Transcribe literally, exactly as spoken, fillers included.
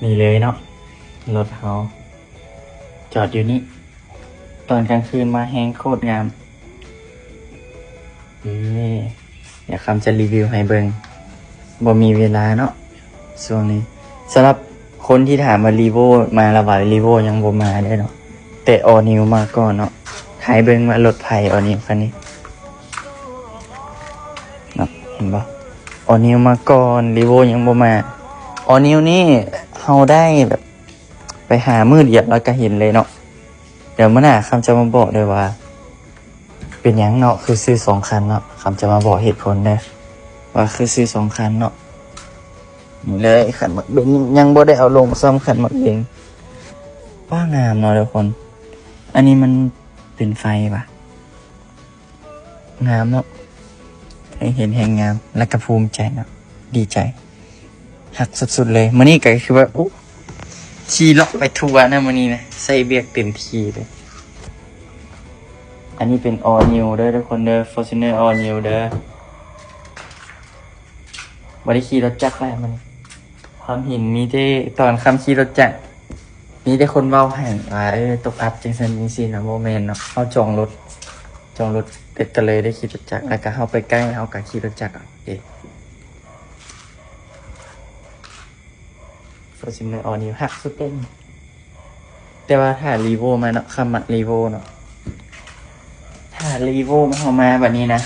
นี่เลยเนาะ รถเฮาจอดอยู่นี่ ตอนกลางคืนมาแฮงโคตรงาม นี่ เดี๋ยวคำจะรีวิวให้เบิ่ง บ่มีเวลาเนาะ ช่วงนี้ สำหรับคนที่ถามว่า Revo มาแล้วบ่ Revo ยังบ่มาเด้อเนาะ แต่ All New มาก่อนเนาะ ให้เบิ่งว่ารถไผ All New คันนี้ เนาะ เห็นบ่ All New มาก่อน Revo ยังบ่มา All New นี่เฮาได้แบบ ไปหามื้อเดียวแล้วก็เห็นเลยเนาะ เดี๋ยวมื้อหน้าคำจะมาบอกเลยว่า เป็นหยังเนาะ คือซื้อสองคันเนาะ คำจะมาบอกเหตุผลเด้อ ว่าคือซื้อสองคันเนาะ นี่เลย คันหมากเบง ยังบ่ได้เอาลงซ้ำ คันหมากเบง ว้า งามเนาะทุกคน อันนี้มันเป็นไฟปะ งามเนาะ ให้เห็นแฮงงาม แล้วก็ภูมิใจเนาะ ดีใจ ฮักสุดๆเลย มื้อนี้ก็คือว่า อู้ ขี่เลาะไปทั่วนะมื้อนี้นะ ใส่เวียกเต็มที่เลย อันนี้เป็น All New เด้อทุกคนเด้อ Fortuner All New เด้อ บ่ได้ขี่รถจักรแล้วมื้อนี้ ความเห็นมีแต่ตอนคำขี่รถจักร มีแต่คนเว้าให้ว่า เออ ตกอับจังซั่นจังซี่นะ บ่แม่นเนาะ เฮาจองรถ จองรถเสร็จก็เลยได้ขี่รถจักร แล้วก็เฮาไปใกล้ เฮาก็ขี่รถจักรเอาเอง Fortuner All New ฮักสุดเด้ง แต่ว่าถ้า Revo มาเนาะ คำมัก Revo เนาะ ถ้า Revo มา เฮามาบัดนี้นะ